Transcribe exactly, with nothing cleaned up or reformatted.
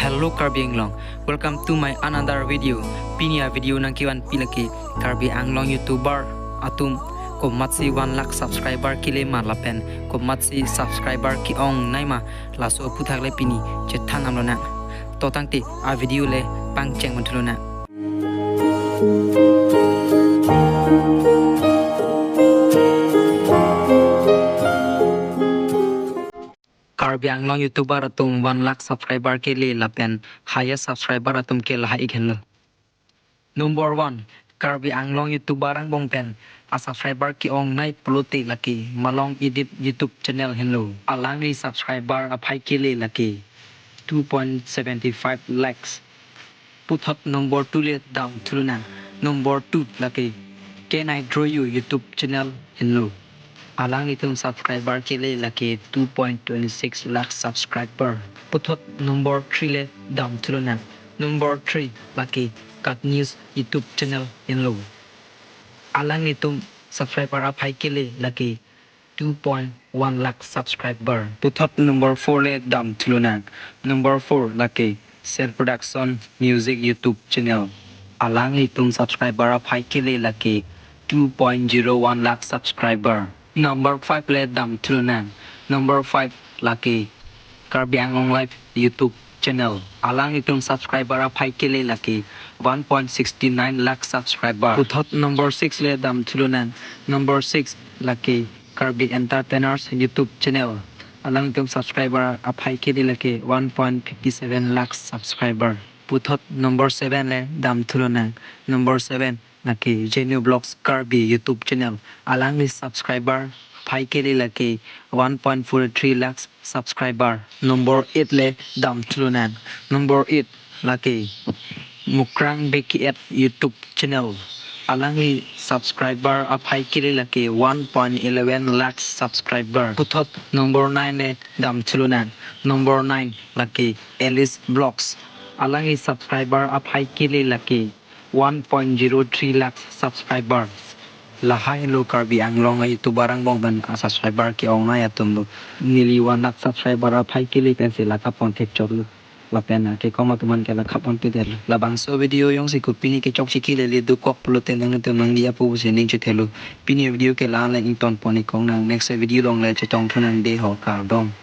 Hello Karbi Anglong, welcome to my another video. Pini a-video nangkevanpi lake Karbi Anglong YouTuber atum komatsi one lakh subscriber kele ma lapen komatsi subscriber ke-ongnei ma, laso aphuthak le pini chethan damlonang. To tangte a-video le pangcheng ponthu lonang. Karbi Anglong YouTuber atum one lakh subscriber kele lapen highest subscriber atum ke lahai-ik henlo. Number one, Karbi Anglong YouTuber angbong pen a-subscriber ke-ongnei pulote lake Malong Edit YouTube channel henlo. Alangli subscriber aphai kele lake two point seven five lakhs. Puthot number two le damthu lonang. Number two lake Kenai Droyu YouTube channel henlo. Alanglitum subscriber kele lake two point two six lakh subscriber. Puthot number three le damthu lonang. Number three lake Kat News YouTube channel henlo. Alanglitum subscriber aphai kele lake two point one lakh subscriber. Puthot number four le damthu lonang. Number four lake Sel Production Music YouTube channel. Alanglitum subscriber aphai kele lake two point zero one lakh subscriber. Number five le damthu lonang. Number five lake Karbi Anglong Live YouTube channel. Alanglitum subscriber aphai kele lake one point six nine lakh subscriber. Puthot number six le damthu lonang. Number six lake Karbi Entertainers YouTube channel. Alangtum subscriber aphai kele lake one point five seven lakh subscriber. Puthot number seven le damthu lonang. Number seven lake Genu Vlogs Karbi YouTube channel. Alangli subscriber aphai kele lake one point four three lakhs subscriber. Number eight le damthu lonang. Number eight lake Mukrang B K F YouTube channel. Alangli subscriber aphai kele lake one point eleven lakh subscriber. Puthot number nine le damthu lonang. Number nine lake Alice Vlogs. Alangli subscriber aphai kele lake one point zero three lakh subscriber. Lahai lo Karbi Anglong a-YouTuber angbong pen a-subscriber ke-ongnei atum lo. Neli one lakh subscriber aphai kele pensi la kapon thekchot lo. Lapen akekong atum an ke la kapon pidetlo. Labangso video jongsi kopine kechokche kele le dokok pulote nangtum nangli apu pusi ning chethelo. Pini video ke la-an le ingtonpon-ik lonang. Next video along le chetongthu nang dei ho, kardom.